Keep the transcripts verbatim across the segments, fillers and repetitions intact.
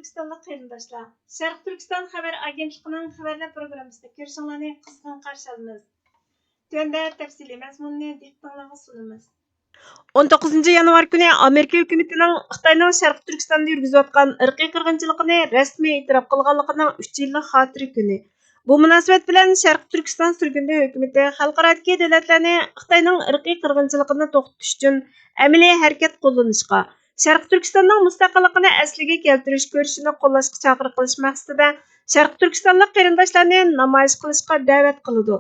تۈركىستانلىق قېرىنداشلار، شەرقىي تۈركىستان خەۋەر ئاگېنتلىقىنىڭ خەۋەرلەر پروگراممىسىدا كۆرۈشۈڭلارنى قىزغىن قارشى ئالىمىز. تۆۋەندە تەپسىلىي مەزمۇننى دىققىتىڭلارغا سۇنىمىز. ئون توققۇزىنچى يانۋار كۈنى ئامېرىكا ھۆكۈمىتىنىڭ خىتاينىڭ شەرقىي تۈركىستاندا يۈرگۈزۈۋاتقان ئىرقىي قىرغىنچىلىقىنى رەسمىي ئېتىراپ قىلغانلىقىنىڭ ئۈچ يىللىق خاتىرە كۈنى. بۇ مۇناسىۋەت بىلەن شەرقىي تۈركىستان سۈرگۈندە ھۆكۈمىتى خەلقئارادىكى دۆلەتلەرنى خىتاينىڭ ئىرقىي قىرغىنچىلىقىنى توختىتىش ئۈچۈن ئەمەلىي ھەرىكەت قوللىنىشقا، شەرقىي تۈركىستاننىڭ مۇستەقىللىقىنى ئەسلىگە كەلتۈرۈش كۈرىشىنى قوللاشقا چاقىرىق قىلىش مەقسىتىدە، شەرقىي تۈركىستانلىق قېرىنداشلارنى نامايىش قىلىشقا دەۋەت قىلىدۇ.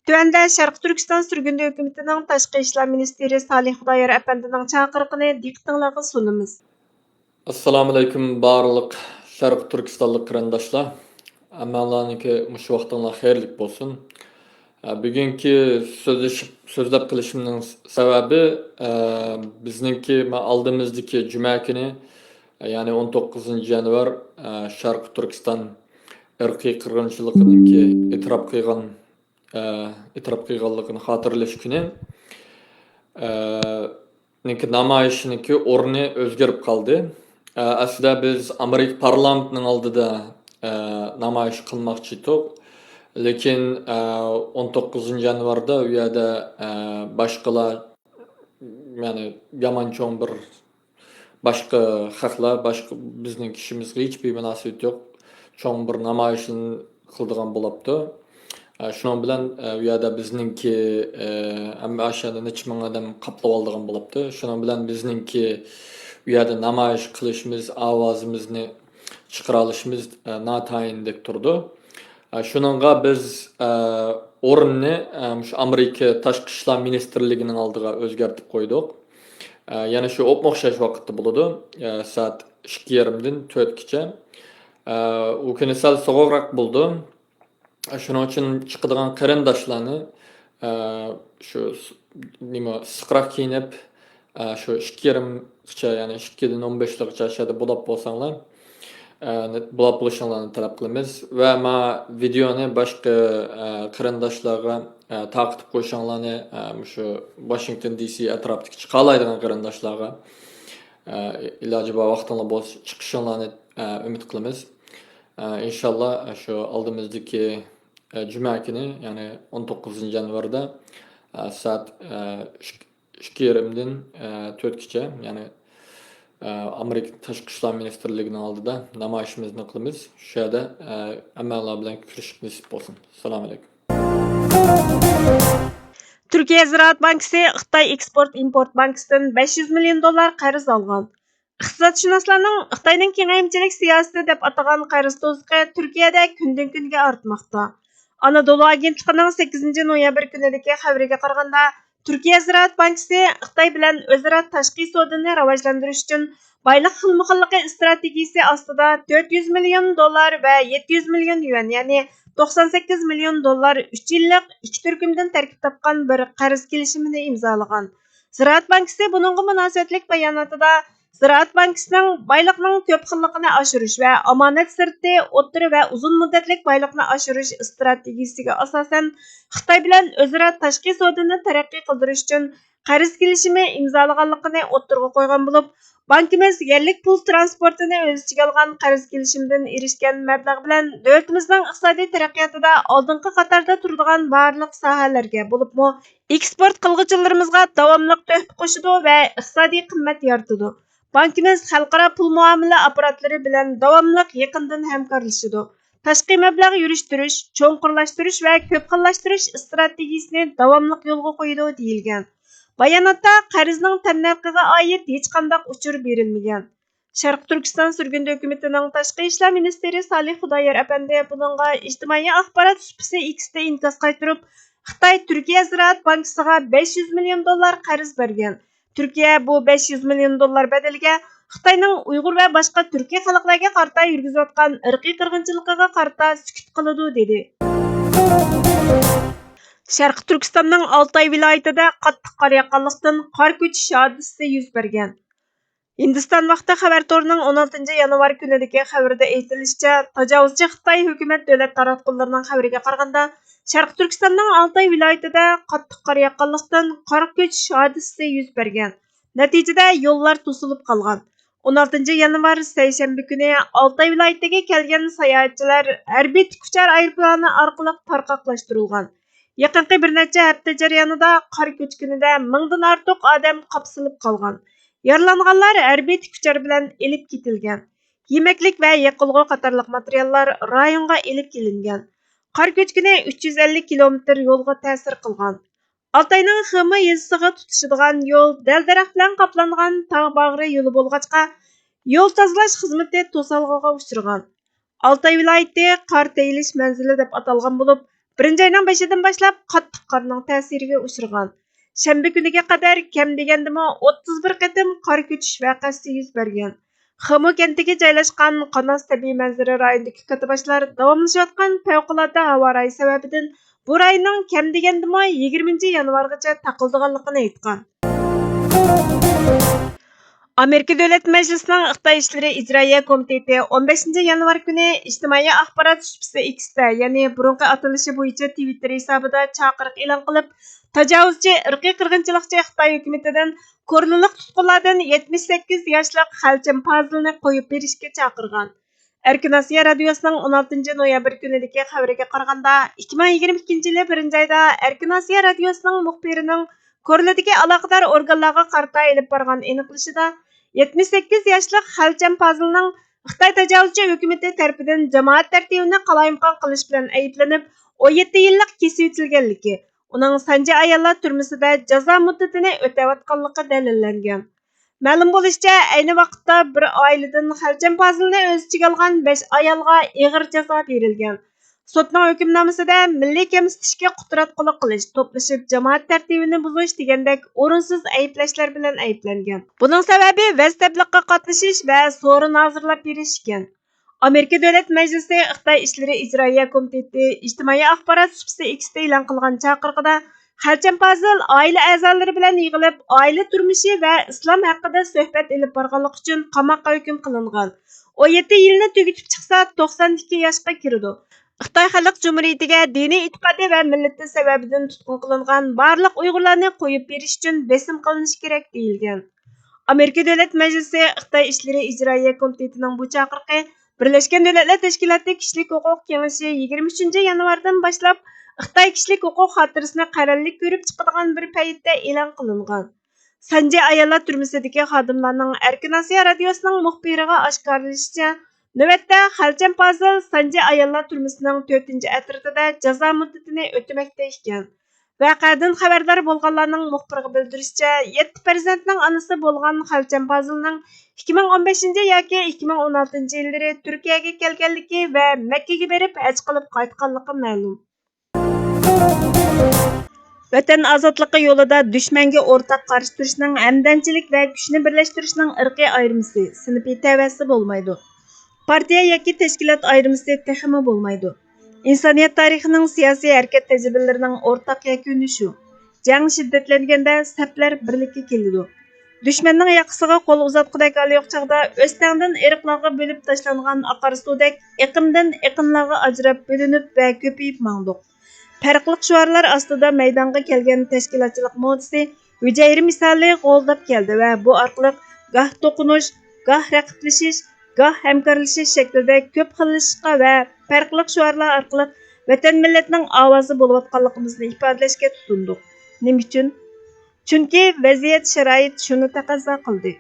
تۆۋەندە شەرقىي تۈركىستان سۈرگۈندە ھۆكۈمىتىنىڭ تاشقى ئىشلار مىنىستىرى سالىھ خۇدايار ئەپەندىنىڭ چاقىرىقىنى دىققىتىڭلارغا سۇنىمىز. ئەسسالامۇئەلەيكۇم بارلىق شەرقىي تۈركىستانلىق قېرىنداشلار. ھەممەڭلارنىڭكى مۇشۇ ۋاقتىڭلار خەيرلىك بولسۇن. ئە، بۈگۈنكى سۆزلىشىپ، سۆزلەپ قېلىشىمنىڭ س-، سەۋەبى، ئە، بىزنىڭكى ما-، ئالدىمىزدىكى جۈمە كۈنى، يەنى ئون توققۇزىنچى يانۋار، ئە، شەرقىي تۈركىستان ئىرقىي قىرغىنچىلىقىنىڭكى ئېتىراپ قىلغان، ئە، ئېتىراپ قىلغانلىقىنى خاتىرىلەش كۈنى. ئە، نىڭكى نامايىشنىڭكى ئورنى ئۆزگىرىپ قالدى. ئە، ئەسلىدە بىز ئامېرىكا پارلامېنتىنىڭ ئالدىدا، ئە، نامايىش قىلماقچى ئىدۇق. لېكىن، ئە، ئون توققۇزىنچى يانۋاردا ئۇ يەردە، ئە، باشقىلار، يەنى يامان چوڭ بىر باشقا خەقلەر، باشقا بىزنىڭ ئىشىمىزغا ھېچ بىر مۇناسىۋىتى يوق، چوڭ بىر نامايىشنى قىلىدىغان بولاپتۇ. ئە، شۇنىڭ بىلەن، ئە، ئۇ يەردە بىزنىڭكى، ئە، ھەممە ئاشۇ يەردە نەچچە مىڭ ئادەم قاپلىۋالىدىغان بولاپتۇ. شۇنىڭ بىلەن بىزنىڭكى ئۇ يەردە نامايىش قىلىشىمىز، ئاۋازىمىزنى چىقىرالىشىمىز، ئە، ناتايىندەك تۇرىدۇ. ئە، شۇنىڭغا بىز، ئە، ئورۇننى، ئە، مۇشۇ ئامېرىكا تاشقى ئىشلار مىنىستىرلىكىنىڭ ئالدىغا ئۆزگەرتىپ قويدۇق. ئە، يەنە شۇ ئوپمۇ ئوخشاش ۋاقىتتا بولىدۇ. ئە، سائەت ئىككى يېرىمدىن تۆتكىچە. ئە، ئۇ كۈنى سەل سوغۇقراق بولىدۇ. ئە، شۇنىڭ ئۈچۈن چىقىدىغان قېرىنداشلارنى، ئە، شۇ س-، نېمە، ئىسسىقراق كىيىنىپ، ئە، شۇ ئىككى يېرىمغىچە، يەنى ئىككىدىن ئون بەشلىكىچە شۇ يەردە بولاپ بولساڭلار، ئە، بولاپ بولۇشۇڭلارنى تەلەپ قىلىمىز. ۋە ما ۋىدېئونى باشقا، ئە، قېرىنداشلارغا، ئە، تارقىتىپ قويۇشۇڭلارنى، ئە، مۇشۇ ۋاشىنگتون دى سى ئەتراپىدىكى چىقالايدىغان قېرىنداشلارغا، ئە، ئىلاجى بار ۋاقتىڭلار بولسا چىقىشىڭلارنى، ئە، ئۈمىد قىلىمىز. ئە، ئىنشاللا، ئە، شۇ ئالدىمىزدىكى، ئە، جۈمە كۈنى، يەنى ئون توققۇزىنچى يانۋاردا، ئە، سائەت، ئە، ئىك-، ئىككى يېرىمدىن، ئە، تۆتكىچە، يەنى، ئە، ئامېرىكا تاشقى ئىشلار مىنىستىرلىكىنىڭ ئالدىدا نامايىشىمىزنى قىلىمىز. شۇ يەردە، ئە، ھەممەڭلار بىلەن كۆرۈشۈش نېسىپ بولسۇن. سالام ئەلەيكۇم. تۈركىيە زىرائەت بانكىسى خىتاي ئېكسپورت ئىمپورت بانكىسىدىن بەش يۈز مىليون دوللار قەرز ئالغان. ئىقتىسادشۇناسلارنىڭ خىتاينىڭ كېڭەيمىچىلىك سىياسىتى دەپ ئاتىغان قەرز توزۇقى تۈركىيەدە كۈندىن-كۈنگە ئارتماقتا. ئانادولۇ ئاگېنتلىقىنىڭ سەككىزىنچى نويابىر كۈنىدىكى خەۋىرىگە قارىغاندا، تۈركىيە زىرائەت بانكىسى خىتاي بىلەن ئۆزئارا تاشقى سودىنى راۋاجلاندۇرۇش ئۈچۈن بايلىق خىلمۇخىللىقى ئىستراتېگىيىسى ئاستىدا تۆت يۈز مىليون دوللار ۋە يەتتە يۈز مىليون يۈەن، يەنى توقسان سەككىز مىليون دوللار ئۈچ يىللىق ئىككى تۈركۈمدىن تەركىب تاپقان بىر قەرز كېلىشىمىنى ئىمزالىغان. زىرائەت بانكىسى بۇنىڭغا مۇناسىۋەتلىك باياناتىدا، زىرائەت بانكىسىنىڭ بايلىقنىڭ كۆپ خىللىقىنى ئاشۇرۇش ۋە ئامانەت سىرتى، ئوتتۇرا ۋە ئۇزۇن مۇددەتلىك بايلىقنى ئاشۇرۇش ئىستراتېگىيىسىگە ئاساسەن، خىتاي بىلەن ئۆزئارا تاشقى سودىنى تەرەققىي قىلدۇرۇش ئۈچۈن قەرز كېلىشىمى ئىمزالىغانلىقىنى ئوتتۇرىغا قويغان بولۇپ، بانكىمىز يەرلىك پۇل تىرانسپورتىنى ئۆز ئىچىگە ئالغان قەرز كېلىشىمىدىن ئېرىشكەن مەبلەغ بىلەن دۆلىتىمىزنىڭ ئىقتىسادىي تەرەققىياتىدا ئالدىنقى قاتاردا تۇرىدىغان بارلىق ساھەلەرگە، بولۇپمۇ ئېكسپورت قىلغۇچىلىرىمىزغا داۋاملىق تۆھپە قوشىدۇ ۋە ئىقتىسادىي قىممەت يارىتىدۇ. بانكىمىز خەلقئارا پۇل مۇئامىلە ئاپپاراتلىرى بىلەن داۋاملىق يېقىندىن ھەمكارلىشىدۇ. تاشقى مەبلەغ يۈرۈشتۈرۈش، چوڭقۇرلاشتۇرۇش ۋە كۆپ خىللاشتۇرۇش ئىستراتېگىيىسىنى داۋاملىق يولغا قويىدۇ، دېيىلگەن. باياناتتا قەرزنىڭ تەننەرخىغا ئائىت ھېچقانداق ئۇچۇر بېرىلمىگەن. شەرقىي تۈركىستان سۈرگۈندە ھۆكۈمىتىنىڭ تاشقى ئىشلار مىنىستىرى سالىھ خۇدايار ئەپەندى بۇنىڭغا ئىجتىمائىي ئاخبارات سۇپىسى ئېكستا ئىنكاس قايتۇرۇپ، خىتاي تۈركىيە زىرائەت بانكىسىغا بەش يۈز مىليون دوللار قەرز بەرگەن. تۈركىيە بۇ بەش يۈز مىليون دوللار بەدىلىگە خىتاينىڭ ئۇيغۇر ۋە باشقا تۈركىي خەلقلەرگە قارىتا يۈرگۈزۈۋاتقان ئىرقىي قىرغىنچىلىقىغا قارىتا سۈكۈت قىلىدۇ، دېدى. شەرقىي تۈركىستاننىڭ ئالتاي ۋىلايىتىدە قاتتىق قار ياغقانلىقتىن، قار كۆچۈش ھادىسىسى يۈز بەرگەن. ھىندىستان ۋاقتى خەۋەر تورىنىڭ ئون ئالتىنچى يانۋار كۈنىدىكى خەۋىرىدە ئېيتىلىشىچە، تاجاۋۇزچى خىتاي ھۆكۈمەت دۆلەت تاراتقۇلىرىنىڭ خەۋىرىگە قارىغاندا، شەرقىي تۈركىستاننىڭ ئالتاي ۋىلايىتىدە قاتتىق قار ياغقانلىقتىن، قار كۆچۈش ھادىسىسى يۈز بەرگەن. نەتىجىدە يوللار توسۇلۇپ قالغان. ئون ئالتىنچى يانۋار سەيشەنبە كۈنى ئالتاي ۋىلايىتىگە كەلگەن ساياھەتچىلەر ھەربىي تىك ئۇچار ئايروپىلانى ئارقىلىق تارقاقلاشتۇرۇلغان. يېقىنقى بىر نەچچە ھەپتە جەريانىدا قار كۆچكىنىدە مىڭدىن ئارتۇق ئادەم قاپسىلىپ قالغان. يارىلانغانلار ھەربىي تىك ئۇچار بىلەن ئېلىپ كېتىلگەن. يېمەكلىك ۋە يېقىلغۇ قاتارلىق ماتېرىياللار رايونغا ئېلىپ كېلىنگەن. قار كۆچكىنى ئۈچ يۈز ئەللىك كىلومېتىر يولغا تەسىر قىلغان. ئالتاينىڭ خېمو يېزىسىغا تۇتىشىدىغان يول دەل-دەرەخ بىلەن قاپلانغان تاغ باغرى يولى بولغاچقا، يول تازىلاش خىزمىتى توسالغۇغا ئۇچرىغان. ئالتاي ۋىلايىتى قار تېيىلىش مەنزىلى دەپ ئاتالغان بولۇپ، بىرىنچى ئاينىڭ بېشىدىن باشلاپ قاتتىق قارنىڭ تەسىرىگە ئۇچرىغان. شەنبە كۈنىگە قەدەر كەم دېگەندىمۇ ئوتتۇز بىر قېتىم قار كۆچۈش ۋەقەسى يۈز بەرگەن. خېمو كەنتىگە جايلاشقان قاناس تەبىئىي مەنزىرە رايونىدىكى كاتتىباشلار داۋاملىشىۋاتقان پەۋقۇلئاددە ھاۋا رايى سەۋەبىدىن بۇ راينىڭ كەم دېگەندىمۇ يىگىرمىنچى يانۋارغىچە تاقىلىدىغانلىقىنى ئېيتقان. ئامېرىكا دۆلەت مەجلىسىنىڭ خىتاي ئىشلىرى ئىجرائىيە كومىتېتى ئون بەشىنچى يانۋار كۈنى ئىجتىمائىي ئاخبارات سۇپىسى ئېكستا، يەنى بۇرۇنقى ئاتىلىشى بويىچە تىۋىتتېر ھېسابىدا چاقىرىق ئېلان قىلىپ، تاجاۋۇزچى، ئىرقىي قىرغىنچىلىقچى خىتاي ھۆكۈمىتىدىن كورلىلىق تۇتقۇنلاردىن يەتمىش سەككىز ياشلىق خەلچەم پازىلنى قويۇپ بېرىشكە چاقىرغان. ئەركىن ئاسىيا رادىيوسىنىڭ ئون ئالتىنچى نويابىر كۈنىدىكى خەۋىرىگە قارىغاندا، ئىككى مىڭ يىگىرمە ئىككىنچى يىلى بىرىنچى ئايدا ئەركىن ئاسىيا رادىيوسىنىڭ مۇخبىرىنىڭ كورلىدىكى ئالاقىدار ئورگانلارغا قارىتا ئېلىپ بارغان ئېنىقلىشىدا، يەتمىش سەككىز ياشلىق خەلچەم پازىلنىڭ خىتاي تاجاۋۇزچى ھۆكۈمىتى تەرىپىدىن جامائەت تەرتىپىنى قالايمىقان قىلىش بىلەن ئەيىبلىنىپ، ئون يەتتە يىللىق كېسىۋېتىلگەنلىكى، ئۇنىڭ سانجى ئاياللار تۈرمىسىدە جازا مۇددىتىنى ئۆتەۋاتقانلىقى دەلىللەنگەن. مەلۇم بولۇشىچە، ئەينى ۋاقىتتا بىر ئائىلىدىن خەلچەم پازىلنى ئۆز ئىچىگە ئالغان بەش ئايالغا ئېغىر جازا بېرىلگەن. سوتنىڭ ھۆكۈمنامىسىدە مىللىي كەمسىتىشكە قۇتراتقۇلۇق قىلىش، توپلىشىپ جامائەت تەرتىپىنى بۇزۇش دېگەندەك ئورۇنسىز ئەيىبلەشلەر بىلەن ئەيىبلەنگەن. بۇنىڭ سەۋەبى ۋەز تەبلىغقا قاتنىشىش ۋە سورۇن ھازىرلاپ بېرىش ئىكەن. ئامېرىكا دۆلەت مەجلىسى خىتاي ئىشلىرى ئىجرائىيە كومىتېتى ئىجتىمائىي ئاخبارات سۇپىسى ئېكستا ئېلان قىلغان چاقىرىقىدا، خەلچەم پازىل ئائىلە ئەزالىرى بىلەن يىغىلىپ، ئائىلە تۇرمۇشى ۋە ئىسلام ھەققىدە سۆھبەت ئېلىپ بارغانلىقى ئۈچۈن قاماققا ھۆكۈم قىلىنغان. ئون يەتتە يىلنى تۈگىتىپ چىقسا، توقسان ئىككى ياشقا كىرىدۇ. خىتاي خەلق جۇمھۇرىيىتىگە دىنىي ئېتىقادى ۋە مىللىتى سەۋەبىدىن تۇتقۇن قىلىنغان بارلىق ئۇيغۇرلارنى قويۇپ بېرىش ئۈچۈن بېسىم قىلىنىشى كېرەك، دېيىلگەن. ئامېرىكا دۆلەت مەجلىسى خىتاي ئىشلىرى ئىجرائىيە كومىتېتىنىڭ بۇ چاقىرىقى بىرلەشكەن دۆلەتلەر تەشكىلاتى كىشىلىك ھوقۇق كېڭىشى يىگىرمە ئۈچىنچى يانۋاردىن باشلاپ خىتاي كىشىلىك ھوقۇق خاتىرىسىنى قەرەللىك كۆرۈپ چىقىدىغان بىر پەيتتە ئېلان قىلىنغان. سانجى ئاياللار تۈرمىسىدىكى خادىملارنىڭ ئەركىن ئاسىيا رادىيوسىنىڭ مۇخبىرىغا ئاشكارىلىشىچە، نۆۋەتتە خەلچەم پازىل سانجى ئاياللار تۈرمىسىنىڭ تۆتىنچى ئەترىتىدە جازا مۇددىتىنى ئۆتىمەكتە ئىكەن. ۋەقەدىن خەۋەردار بولغانلارنىڭ مۇخبىرغا بىلدۈرۈشىچە، يەتتە پەرزەنتنىڭ ئانىسى بولغان خەلچەم پازىلنىڭ ئىككى مىڭ ئون بەشىنچى ياكى ئىككى مىڭ ئون ئالتىنچى يىللىرى تۈركىيەگە كەلگەنلىكى ۋە مەككىگە بېرىپ ھەج قىلىپ قايتقانلىقى مەلۇم. ۋەتەن ئازادلىقى يولىدا دۈشمەنگە ئورتاق قارشى تۇرۇشنىڭ، ھەمدەمچىلىك ۋە كۈچنى بىرلەشتۈرۈشنىڭ ئىرقىي ئايرىمىسى، سىنىپىي تەۋەسى بولمايدۇ. پارتىيە ياكى تەشكىلات ئايرىمىسى تېخىمۇ بولمايدۇ. ئىنسانىيەت تارىخىنىڭ سىياسىي ھەرىكەت تەجرىبىلىرىنىڭ ئورتاق يەكۈنى شۇ. جەڭ شىددەتلەنگەندە سەپلەر بىرلىككە كېلىدۇ. دۈشمەننىڭ ياقىسىغا قول ئۇزاتقۇدەك ھالى يوق چاغدا ئۆستەڭدىن ئېرىقلارغا بۆلۈپ تاشلانغان ئاقار سۇدەك ئېقىندىن ئېقىنلارغا ئاجراپ بۆلۈنۈپ ۋە كۆپىيىپ ماڭدۇق. پەرقلىق شوئارلار ئاستىدا مەيدانغا كەلگەن تەشكىلاتچىلىق مودىسى ھۈجەيرە مىسالى غولداپ كەلدى ۋە بۇ ئارقىلىق گاھ توقۇنۇش، گاھ رەقىبلىشىش، گاھ ھەمكارلىشىش شەكلىدە كۆپ خىللىشىشقا ۋە پەرقلىق شوئارلار ئارقىلىق ۋەتەن مىللەتنىڭ ئاۋازى بولۇۋاتقانلىقىمىزنى ئىپادىلەشكە تۇتۇندۇق. نېمە ئۈچۈن؟ چۈنكى ۋەزىيەت، شارائىت شۇنى تەقەززا قىلدى.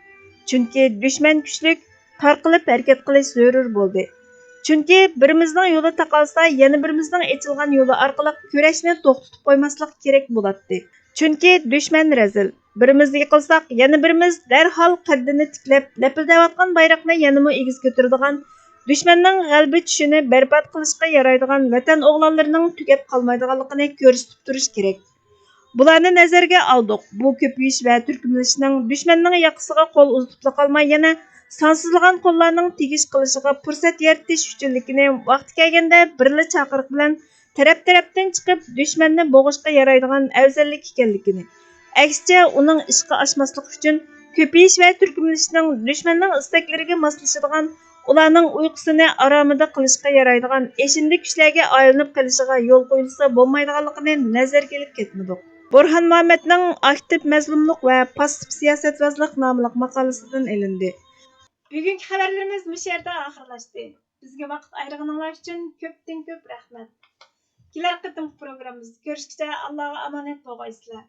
چۈنكى دۈشمەن كۈچلۈك، تارقىلىپ ھەرىكەت قىلىش زۆرۈر بولدى. چۈنكى بىرىمىزنىڭ يولى تاقالسا، يەنە بىرىمىزنىڭ ئېچىلغان يولى ئارقىلىق كۈرەشنى توختىتىپ قويماسلىق كېرەك بولاتتى. چۈنكى دۈشمەن رەزىل. بىرىمىز يىقىلساق، يەنە بىرىمىز دەرھال قەددىنى تىكلەپ، لەپىلدەۋاتقان بايراقنى يەنىمۇ ئېگىز كۆتۈرىدىغان، دۈشمەننىڭ غەلىبە چۈشىنى بەربات قىلىشقا يارايدىغان ۋەتەن ئوغلانلىرىنىڭ تۈگەپ قالمايدىغانلىقىنى كۆرسىتىپ تۇرۇش كېرەك. بۇلارنى نەزەرگە ئالدۇق. بۇ كۆپىيىش ۋە تۈركۈملىشىشنىڭ دۈشمەننىڭ ياقىسىغا قول ئۇزىتىپلا قالماي، يەنە سانسىزلىغان قوللارنىڭ تېگىش قىلىشىغا پۇرسەت يارىتىش ئۈچۈنلۈكىنى ۋاقتى كەلگەندە بىرلا چاقىرىق بىلەن تەرەپ-تەرەپتىن چىقىپ، دۈشمەننى بوغۇشقا يارايدىغان ئەۋزەللىك ئىكەنلىكىنى، ئەكسىچە، ئۇنىڭ ئىشقا ئاشماسلىقى ئۈچۈن كۆپىيىش ۋە تۈركۈملىشىشنىڭ دۈشمەننىڭ ئىستەكلىرىگە ماسلىشىدىغان، ئۇلارنىڭ ئۇيقۇسىنى ئارامىدا قىلىشقا يارايدىغان ئېشىندى كۈچلەرگە ئايلىنىپ قېلىشىغا يول قويۇلسا بولمايدىغانلىقىنى نەزەرگە ئېلىپ كەتمىدۇق. بۇرھان مۇھەممەدنىڭ ئاكتىپ مەزلۇملۇق ۋە پاسسىپ سىياسەتۋازلىق ناملىق ماقالىسىدىن ئېلىندى. بۈگۈنكى خەۋەرلىرىمىز مۇشۇ يەردە ئاخىرلاشتى. بىزگە ۋاقىت ئايرىغىنىڭلار ئۈچۈن كۆپتىن كۆپ رەھمەت. كېلەر قېتىمقى پروگراممىمىزدا كۆرۈشكىچە ئاللاغا ئامانەت بولغايسىلەر.